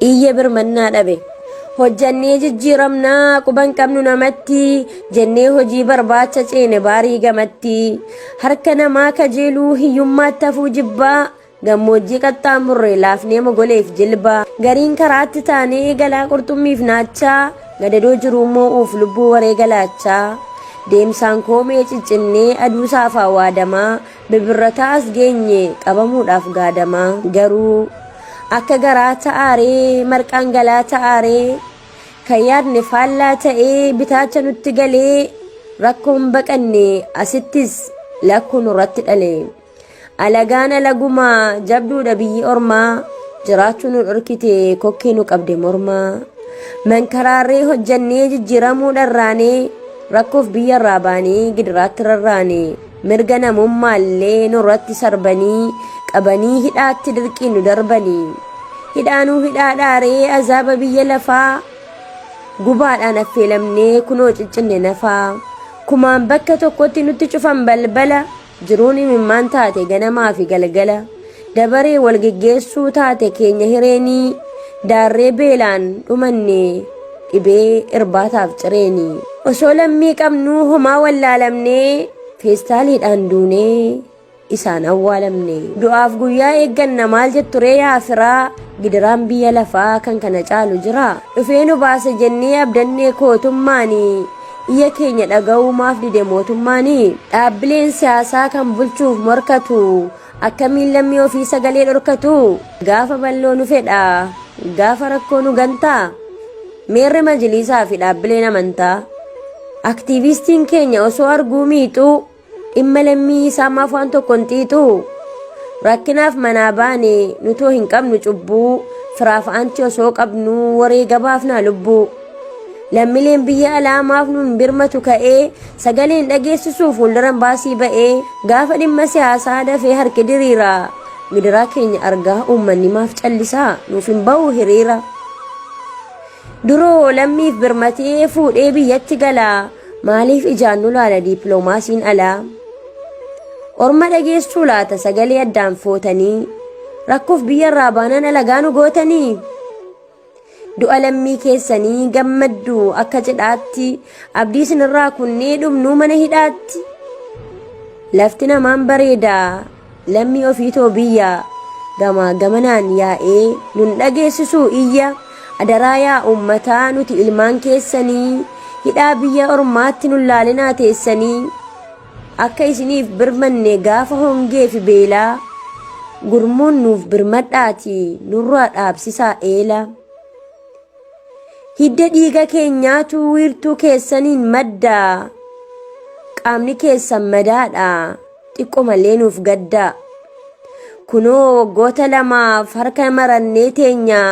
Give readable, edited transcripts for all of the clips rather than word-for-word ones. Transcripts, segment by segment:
Iyya birmannaa dhabe. Hojjannee jijjiiramnaa quban qabnu namatti jennee hojii barbaacha ceene baarii gamatti. Harka namaa kajeeluu hiyyummaatti hafuu jibbaa gammoojjii qaxxaamurre laafnee mogoleef jilbaa. Gariin karaatti taanee galaa qurxummiif naachaa gadadoo jiruu moo'uuf lubbuu waree galaachaa. Deemsaan koomee ciccinnee aduu saafaa waadamaa bibirrataa as geenye qabamuudhaaf gaadamaa. Garuu akka garaa ta'aaree marqaan galaa ta'aaree kan yaadne faallaa ta'ee bitaacha nutti galee rakkoon baqanne asittis lakkuu nurratti dhale. Alagaan alagumaa jabduudha biyyi ormaa jiraachuu nu dhorkite kokkee nu qabde mormaa. Mankaraarree hojjannee jijjiiramuu dharraanee rakkoof biyyarraa baanee gidiraatti rarraane. Mirga namummaallee nurratti sarbanii qabanii hidhaatti dirqiin nu darbanii. Hidhaanuu hidhaa dhaaree azaaba biyya lafaa gubaadhaan affeelamnee kunoo ciccinne nafaa. Kumaan bakka tokkotti nutti cufan balbala jiruun imimmaan taate ganamaa fi galgala. Dabaree wal geggeessuu taate keenya hireenii daarree beelaan dhumanne dhibee irbaataaf cireeni. Osoo lammii qabnuu homaa wallaalamnee feestaaliidhaan duunee isaan awwaalamne. Du'aaf guyyaa eegganna maal jetturee yaa firaa gidiraan biyya lafaa kan kana caalu jira. Dhufee nu baasa jennee abdannee kootummaani iyya keenya dhaga'uu maaf dide mootummaani. Dhaabbileen siyaasaa kan bulchuuf morkatu akkamiin lammii ofii sagalee dhorkatu gaafa bal'oo nu fedha gaafa rakkoo nu gantaa. Meerre majliisaa fi dhaabbileen amantaa aktiivistiin keenya osoo arguu miixuu dhimma lammii isaa maaf waan tokko hin xiixuu rakkinaaf manaa baane nutoo hin qabnu cubbuu firaaf aanti osoo qabnu waree gabaafnaa lubbuu lammileen biyya alaa maaf nun birmatu ka'ee sagaleen dhageessisuu fuulduran baasii ba'ee gaafa dhimma siyaasaa dafee harki diriira gidiraa keenya argaa uummanni maaf callisaa nuuf hin ba'u hiriira. Duroo lammiif birmatee fuudhee biyyatti galaa maaliif ijaan nu laala diippiloomaasiin alaa. Orma dhageessuu laata sagalee addaan footanii rakkoof biyyarraa baanaan alagaa nu gootanii. Du'a lammii keessanii gammaddu akka cidhaatti abdii isinirraa kunnee dhumnuu mana hidhaatti. Lafti namaan bareedaa lammii ofiitoo biyya gamaa gamanaan yaa'ee nun dhageessisuu iyya adaraa yaa uummataa nuti ilmaan keessanii hidhaa biyya ormaatti nun laalinaa teessanii akka isiniif birmanne gaafa hongee fi beelaa gurmuun nuuf birmadhaati nurraa dhaabsisaa eela. Hidda dhiiga keenyaatu wiirtuu keessaniin madda. Qaamni keessan madaadha. Xiqqoo malee nuuf gadda. Kunoo waggoota lamaaf harka marannee teenya.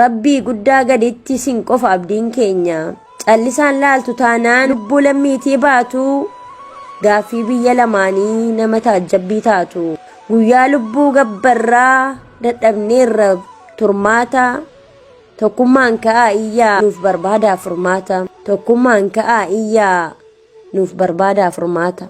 Rabbii guddaa gaditti sin qofa abdiin keenya. Callisaan laaltu taanaan lubbuu lammiitii baatu. Gaaffii biyya lamaanii nama taajjabbii taatu. Guyyaa lubbuu gabbarraa dadhabneerra turmaata. Tokkummaan ka'aa iyyaa nuuf barbaadaa furmaata. Tokkummaan ka'aa iyyaa nuuf barbaadaa furmaata.